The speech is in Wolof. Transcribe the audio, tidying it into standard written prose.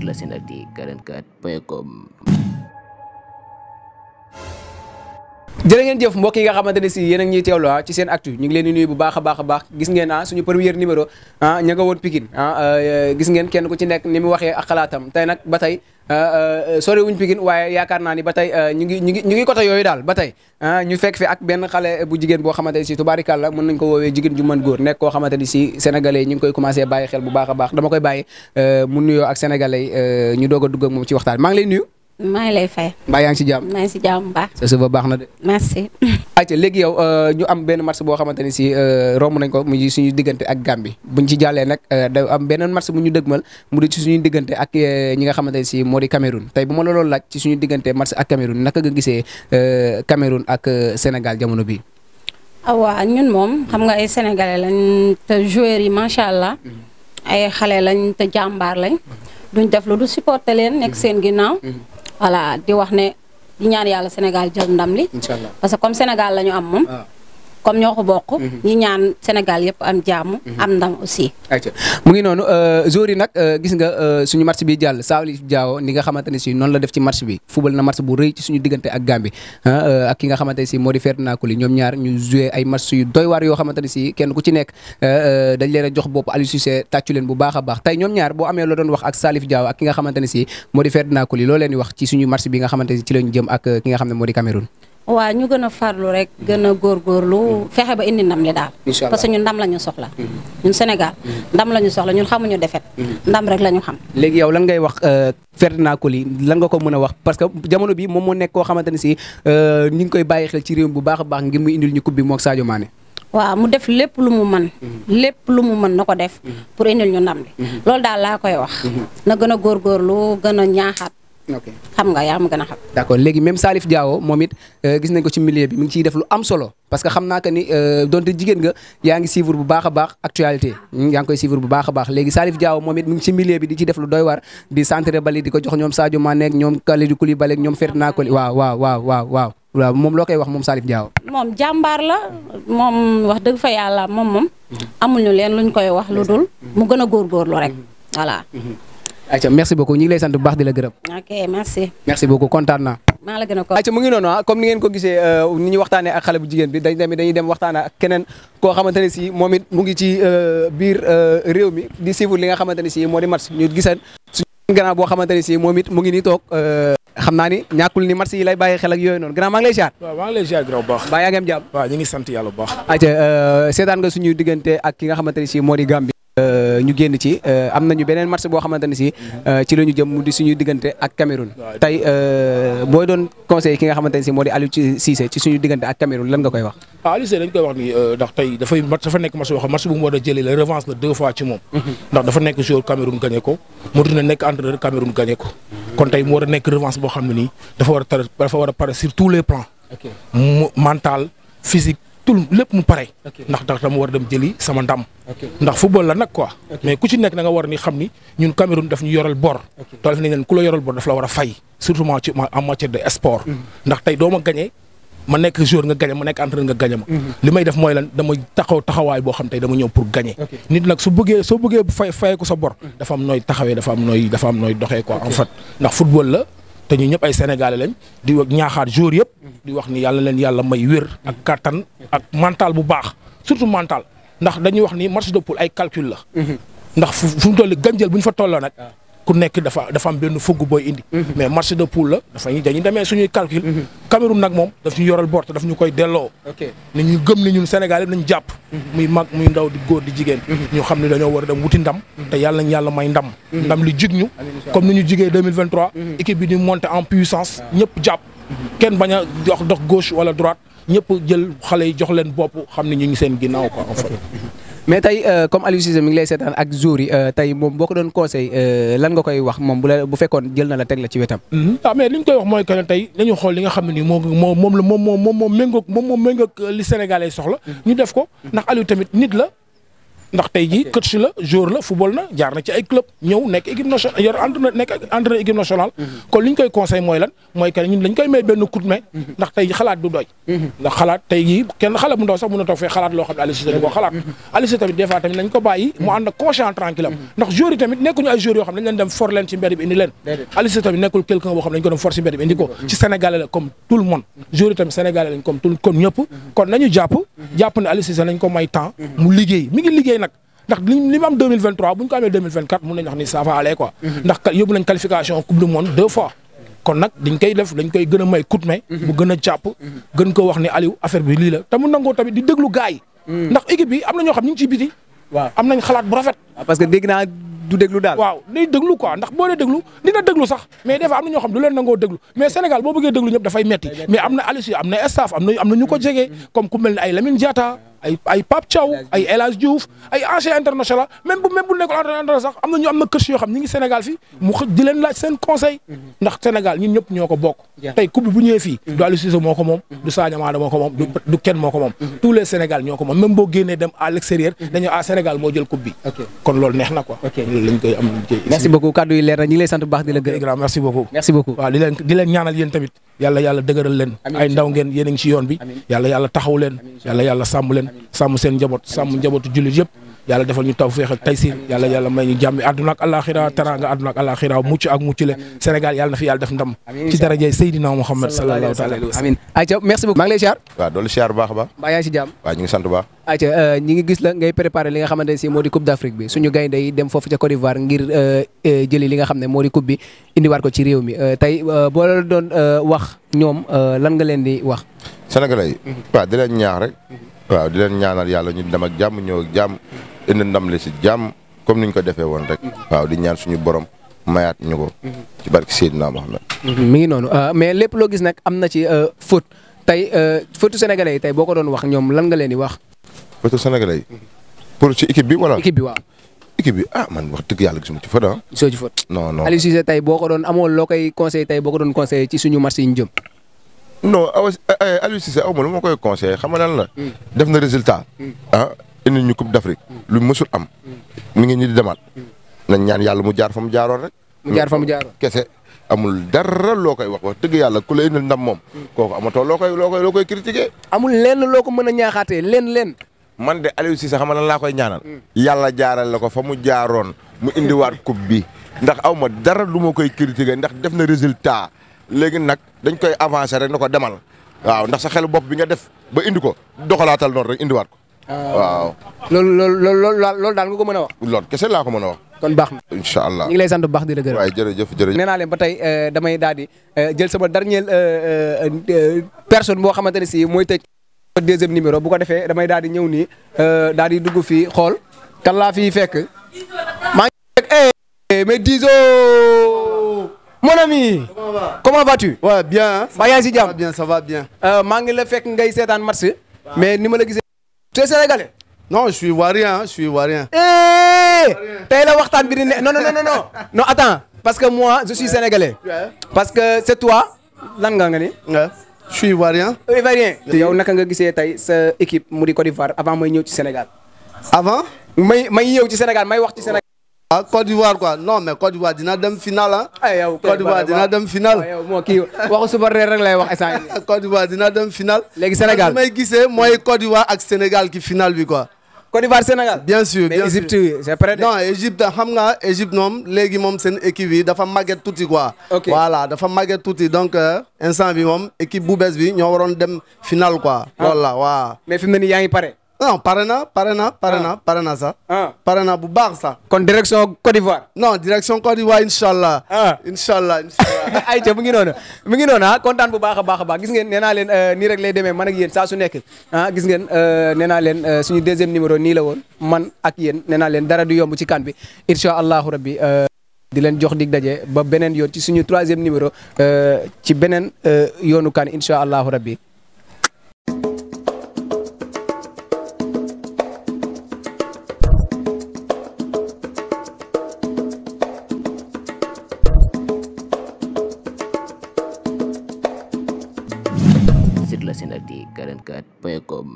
la Senactu 44.com. jërë ngeen jëf mbokk yi nga xamante ne si yéen a ngi ñuy teewlu ci seen actu ñu ngi leen di nuyu bu baax a baax gis ngeen suñu premier numéro ña nga woon Pikine gis ngeen kenn ku ci nekk ni mu waxee ak xalaatam tey nag ba tey sori wuñ Pikine waaye yaakaar naa ni ba tey ñu ngi côté yooyu daal ba tey ñu fekk fi ak benn xale bu jigéen boo xamante ne si tubaarikàlla mën nañ ko woowee jigéen ju mën góor nekk koo xamante ni si sénégalais yi ñu ngi koy commencé bàyyi xel bu baax a baax dama koy bàyyi mu nuyoo ak sénégalais yi ñu doog a dugg ak moom ci waxtaan maa ngi lay nuyu. maa ngi lay fay. mbaa yaa ngi si jàmm. maa ngi si jàmm bu baax. sa suba baax na de. merci. ayca léegi yow ñu am benn match boo xamante ni si romb nañ ko mu ngi suñu diggante ak Gambie buñ ci jàllee nag da am beneen match bu ñu dëgmal mu di ci suñu diggante ak ñi nga xamante ni si moo di Cameroun tey bu ma la loolu laaj ci suñu diggante match ak Cameroun naka nga gisee Cameroun ak Sénégal jamono bii. waaw ñun moom xam nga ay sénégalais lañ te joueurs yi macha allah ay xale lañ te jàmbaar lañ duñ def lu du supporter leen nekk seen ginnaaw. voilà di wax ne di ñaan yàlla Sénégal jël ndam li. Inch'Allah parce que comme Sénégal la ñu am moom. comme ñoo ko bokk. ñi ñaan Sénégal yëpp am jàmm. am ndam aussi. ayca mu ngi noonu jour yi nag gis nga suñu match bi jàll Salif Diao ni nga xamante ne si noonu la def ci match bi football na match bu rëy ci suñu diggante ak Gambie ak ki nga xamante ne si moo di Ferdinand Coly ñoom ñaar ñu joué ay match yu doy waar yoo xamante ne si kenn ku ci nekk dañ leen a jox bopp Aliou Cissé tàccu leen bu baax a baax tey ñoom ñaar boo amee loo doon wax ak Salif Diao ak ki nga xamante ne si moo di Ferdinand Coly loo leen di wax ci suñu match bi nga xamante ne si ci lañu jëm ak ki nga xam ne moo di Cameroun. waaw ñu gën a farlu rek gën a góorgóorlu fexe ba indi ndam li daal. Inch'Allah parce que ñun ndam la ñu soxla. ñun Sénégal ndam la ñu soxla ñun xamuñu defet ndam rek la ñu xam. léegi yow lan ngay wax Ferdinand Coly lan nga ko mën a wax parce que jamono bi moom moo nekk koo xamante ne si ñu ngi koy bàyyi xel ci réew mi bu baax a baax ngir mu indil ñu coupe bi mook Sadio Mané. waaw mu def lépp lu mu mën. lépp lu mu mën na ko def. pour indil ñu ndam li. loolu daal laa koy wax. na gën a góorgóorlu gën a ñaaxaat. ok xam nga yaa ma gën a xam. d'accord léegi même Salif Diao moom it gis nañ ko ci milieu bi mi ngi ciy def lu am solo parce que xam naa que ni donte jigéen nga yaa ngi suivre bu baax a baax actualité yaa ngi koy suivre bu baax a baax léegi Salif Diao moom it mi ngi ci milieu bi di ci def lu doy waar di centre bali di ko jox ñoom Sadio Mané ak ñoom Kalidou Koulibaly ak ñoom Ferdinand Coly waaw moom loo koy wax moom Salif Diao. moom jàmbaar la moom wax dëgg fa yàlla moom amuñu leen luñ koy wax lu dul mu gën a góorgóorlu rek voilà. ayca merci beaucoup ñu ngi lay sant bu baax di la gërëm. ok merci. merci beaucoup kontaan naa. maa la gën a ko. ayca mu ngi noonu comme ni ngeen ko gisee ni ñu waxtaanee ak xale bu jigéen bi dañuy dem waxtaanee ak keneen koo xamante ne si moom it mu ngi ci biir réew mi di suivre li nga xamante ne si moo di match ñu gisal suñu grand boo xamante ne si moom it mu ngi nii toog xam naa ni ñàkkul ni match yi lay bàyyi xel ak yooyu noonu grand maa ngi lay ziar. waaw maa ngi lay ziar grand bu baax. baa yaa ngi am jàmm. waaw ñu ngi sant yàlla bu baax. ayca seetaan nga suñu diggante ak ki nga xamante ne si moo di Gambie. ñu génn ci am nañu beneen match boo xamante ne si ci la ñu jëm mu di suñu diggante ak Cameroun tey booy doon conseil ki nga xamante ne si moo di Aliou Cissé ci suñu diggante ak Cameroun lan nga koy wax. waaw Aliou Cissé dañ koy wax ni ndax tey dafa nekk match boo xam match bu mu war a jëlee la revanche la 2 fois ci moom. ndax dafa nekk joueur Cameroun gagné ko mu dina nekk entraîneur Cameroun gagné ko kon tey mu war a nekk revanche boo xam ne nii dafa war a pare sur tous les plans. mental physique. tout lépp mu pare ndax dama war a dem jëli sama ndam ndax football la nag quoi mais ku ci nekk da nga war ni xam ni ñun Cameroun daf ñu yoral bor to def nañ leen ku la yoral bor daf la war a fay surtout ci en matière de sport ndax tey doo ma gagné ma nekk joueur nga gagné ma nekk entraîneur nga gagné ma li may def mooy lan dama taxawaay boo xam tey dama ñëw pour gagné nit nag soo bëggee fay ko sa bor dafa am nooy taxawee dafa am nooy doxee quoi en fait ndax football la te ñu ñëpp ay sénégalais lañ di wax ñaaxaat jour yëpp di wax ni yàlla leen yàlla may wér ak kattan ak mental bu baax surtout mental ndax dañuy wax ni match de poule ay calcul la. ndax fu mu toll ganjël bu ñu fa tolloo nag ku nekk dafa am benn fugg booy indi. mais match de poule la dañuy demee suñuy calcul. Cameroun nag moom daf ñu yoral bor te daf ñu koy delloo. ni ñu gëm ni ñun Sénégal yëpp nañu jàpp. muy mag muy ndaw di góor di jigéen. ñu xam ne dañoo war a dem wuti ndam. te yàlla nañu yàlla may ndam. ndam li jig ñu. comme ni ñu jigee 2023. équipe bi di monter en puissance ñëpp jàpp. kenn bañ a dox gauche wala droite ñëpp jël xale yi jox leen bopp xam ne ñu ngi seen ginnaaw quoi en fait. mais tey comme Aliou Cissé mi ngi lay seetaan ak jour yi tey moom boo ko doon conseil lan nga koy wax moom bu fekkoon jël na la teg la ci wetam. ah mais li ñu koy wax mooy que ne tey dañu xool li nga xam ne nii moom méngoog li Sénégalais soxla. ñu def ko ndax Aliou tamit nit la ndax tey jii coach la joueur la football na jaar na ci ay club ñëw nekk équipe nationale yor entraîneur équipe nationale kon li ñu koy conseil mooy lan mooy que ñun dañ koy may benn coup de main ndax tey xalaat du doy ndax xalaat tey jii kenn xale bu ndaw sax mën a toog fee xalaat loo xam ne Aliou Cissé di ko xalaat Aliou Cissé tamit des fois tamit nañ ko bàyyi mu ànd ak conscient tranquille am ndax joueurs yi tamit nekkuñu ay joueurs yoo xam ne dañ leen dem for leen ci mbedd bi indi leen Aliou Cissé tamit nekkul quelqu'un boo xam ne dañ ko dem for ci mbedd bi indi ko ci Sénégalais la comme tout le monde joueurs yi tamit Sénégalais lañ comme tout comme ñëpp kon nañu jàpp ne Aliou Cissé nañ ko may temps mu liggéey mi ngi liggéey nag ndax li mu am 2023 bu ñu ko amee 2024 mun nañu wax ni ça va aller quoi ndax yóbbu nañ qualification coupe du monde 2 fois kon nag dañ koy def dañ koy gën a may coup de main bu gën a jàpp gën ko wax ni Aliou affaire bi lii la te mu nangoo tamit di déglu gars yi ndax équipe bi am na ñoo xam ñu ngi ci biti waaw am nañ xalaat bu rafet parce que dégg naa du déglu daal waaw day déglu quoi ndax boo dee déglu dina déglu sax mais des fois am na ñoo xam du leen nangoo déglu mais Sénégal boo bëggee déglu ñëpp dafay metti mais am na Aliou Cissé am na staff am na ñu ko jege comme ku mel ne ay Lamine Diatta ay Pape Thiaw ay El Hadj Diouf ay ancien international même bu nekkul entraîneur sax am na coach yoo xam ñi ngi Sénégal fii mu di leen laaj seen conseil ndax Sénégal ñun ñëpp ñoo ko bokk tey coupe bi bu ñëwee fii du Aliou Cissé moo ko moom du Sadio Mané moo ko moom du kenn moo ko moom tous les Sénégal ñoo ko moom même boo génnee dem à l'extérieur dañoo Sénégal moo jël coupe bi kon loolu neex na quoi loolu lañ koy am merci beaucoup kaddu yi leer na ñu ngi lay sant bu baax di la gërëm merci beaucoup waaw di leen ñaanal yéen tamit yàlla dëgëral leen ay ndaw ngeen yéen a ngi ci yoon bi yàlla taxaw leen yàlla sàmm leen sàmm seen njaboot sàmm njabootu jullit yëpp yàlla defal ñu tawfeex ak taysiir yàlla may ñu jàmmi àdduna ak àllaaxira teraanga àdduna ak àllaaxira mucc ak mucc le Sénégal yàlla na fi yàlla def ndam ci darajay Seydina Muhammad sallallahu alayhi wa sallam amiin ayca merci beaucoup maa ngi lay siyaar waaw doolu siyaar bu baax a baax mbaa yaa ngi si jàmm waaw ñu ngi sant bu baax ayca ñi ngi gis la ngay préparé li nga xamante ne si moo di coupe d'Afrique bi suñu gaynde yi dem foofu ca Côte d'Ivoire ngir jëli li nga xam ne moo di coupe bi indiwaat ko ci réew mi tey boo la doon wax ñoom lan nga leen di wax Sénégalais yi waaw di leen ñaax rek waaw di leen ñaanal yàlla ñu dem ak jàmm ñëw ak jàmm indi ndam li si jàmm comme niñ ko defee woon rek waaw di ñaan suñu borom mayaat ñu ko ci barki Seydina Mohamed mi ngi noonu mais lépp loo gis nag am na ci faute tey faute sénégalais yi tey boo ko doon wax ñoom lan nga leen di wax faute sénégalais yi pour ci équipe bi wala équipe bi waaw équipe bi man wax dëgg yàlla gisuma ci faute ah gisoo ci faute non Aliou Cissé tey boo ko doon amoo loo koy conseillé tey boo ko doon conseillé ci suñu match yi ñu jëm non Aliou Cissé aw ma lu ma koy conseillé xam nga lan la def na résultat indi ñu coupe d'Afrique lu mësul am mi ngi ñu di demaat nañ ñaan yàlla mu jaar fa mu jaaroon rek mu jaar fa mu jaaroon kese amul dara loo koy wax dëgg yàlla ku la indil ndam moom kooku amatoo loo koy critiquer amul lenn loo ko mën a ñaaxaatee lenn man de Aliou Cissé xam nga lan laa koy ñaanal yàlla jaaral la ko fa mu jaaroon mu indiwaat coupe bi ndax aw ma dara lu ma koy critiquer ndax def na résultat léegi nag dañ koy avancer rek na ko demal waaw ndax sa xelu bopp bi nga def ba indi ko doxalaatal noonu rek indiwaat ko waaw loolu daal nga ko mën a wax loolu kese laa ko mën a wax kon baax na incha allah ñu ngi lay sant bu baax di la gërëm waaye jërëjëf nee naa leen ba tey damay daal di jël sama dernier personne boo xamante ne si mooy tëj deuxième numéro bu ko defee damay daal di ñëw nii daal di dugg fii xool kan laa fii fekk maa ngi fekk mais Dizo mon ami comment vas-tu ouais bien mbaa yaa ngi si jàmm ça va bien maa ngi la fekk ngay seetaan match mais ni ma la gisee tu es sénégalais non je suis ivoirien tey la waxtaan bi di ne non attends parce que moi je suis sénégalais parce que c'est toi lan nga ni je suis ivoirien te yow naka nga gisee tey sa équipe mu di Côte d'Ivoire avant may ñëw ci Sénégal avant may ñëw ci Sénégal may wax ci Sénégal Côte d'Ivoire quoi non mais Côte d'Ivoire dina dem final yow Côte d'Ivoire dina dem final yow moo kii waxu suba reer rek lay wax instant Côte d'Ivoire dina dem final léegi Sénégal may gisee mooy Côte d'Ivoire ak Sénégal ki final bi quoi Côte d'Ivoire Sénégal bien sûr mais Égypte c'est prêt non Égypte xam nga Égypte moom léegi moom seen équipe yi dafa màgget tuuti quoi voilà dafa màgget tuuti donc instant bi moom équipe bu bees bi ñoo waroon dem final quoi loolu la waaw mais fi mu ne nii yaa ngi pare non pare na sax pare na bu baax sax kon direction Côte d'Ivoire non direction Côte d'Ivoire inshallah inshallah ayca mu ngi noonu kontaan bu baax a baax gis ngeen nee naa leen nii rek lay demee man ak yéen saa su nekk gis ngeen nee naa leen suñu deuxième numéro nii la woon man ak yéen nee naa leen dara du yomb ci kan bi incha allahu rabbi di leen jox dig daje ba beneen yoon ci suñu troisième numéro ci beneen yoonu kan incha allahu rabbi Sirlasinati 44.com